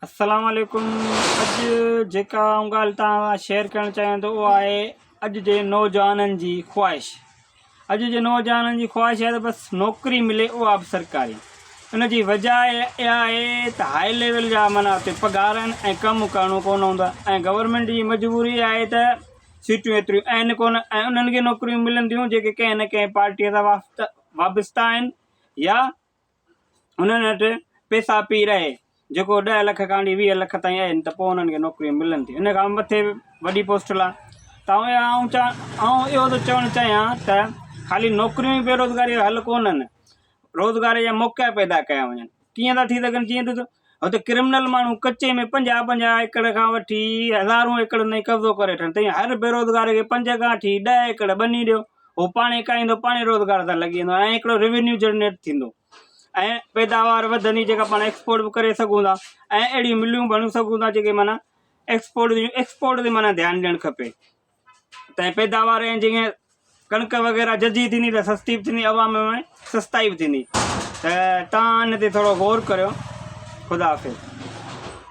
السلام عليڪم اڄ جيڪا آئون ڳالهه توهان سان شيئر ڪرڻ چاهيان ٿو اها آهي اڄ جي نوجوانن جي خواهش اڄ جي نوجوانن جي خواهش آهي ته بس نوڪري ملي اها به سرڪاري ان جي وجه اها آهي ته هائي ليول جا معنيٰ اتي پگهار آهن ۽ ڪم ڪرڻو ڪونه هوندو آهي ۽ گورنمينٽ جي مجبوري آهي ته سيٽون ايتريون آهن ڪونه ۽ انهن کي نوڪريون ملن ٿيون جيڪي ڪنهن نه ڪنهن پارٽيء سان وابسته آهن يا انهن وٽ پئسا پي رهي جيڪو ڏهه لک کان وٺي 20 لک تائين آهن ته پوء انهن کي نوڪريون ملن ٿيون ان کان مٿي وڏي پوسٽ لاء ته آئون چوان آئون اهو ٿو چوڻ چاهيان ته خالي نوڪريون ئي بيروزگاري جو حل ڪونهن روزگار جا موقعا پيدا ڪيا وڃن ڪيئن ٿا ٿي سگهن جيئن ڏسو هتي ڪرمنل ماڻهو ڪچي ۾ 50 50 ايڪڙ کان وٺي هزارون ايڪڙ تائين قبضو ڪري وٺن تائين هر بيروزگار کي 5 کان وٺي 10 ايڪڙ ٻني ڏيو هو پاڻي کائيندو پاڻي روزگار سان لڳي ويندو ۽ هڪڙو ريونيو جنريٽ ٿيندو ۽ پيداوار وڌندي جيڪا پاڻ ايڪسپورٽ به ڪري سگهون ٿا ۽ اهڙيون مليون بڻيون سگهون ٿا جيڪي معنيٰ ايڪسپورٽ جون ايڪسپورٽ تي معنيٰ ڌيان ڏيڻ کپي ته پيداوار ۽ جيئن ڪڻڪ وغيره ججهي ٿيندي ته سستي به ٿيندي عوام ۾ سستائي به ٿيندي ته تان ان تي ٿورو غور ڪريو خدا حافظ.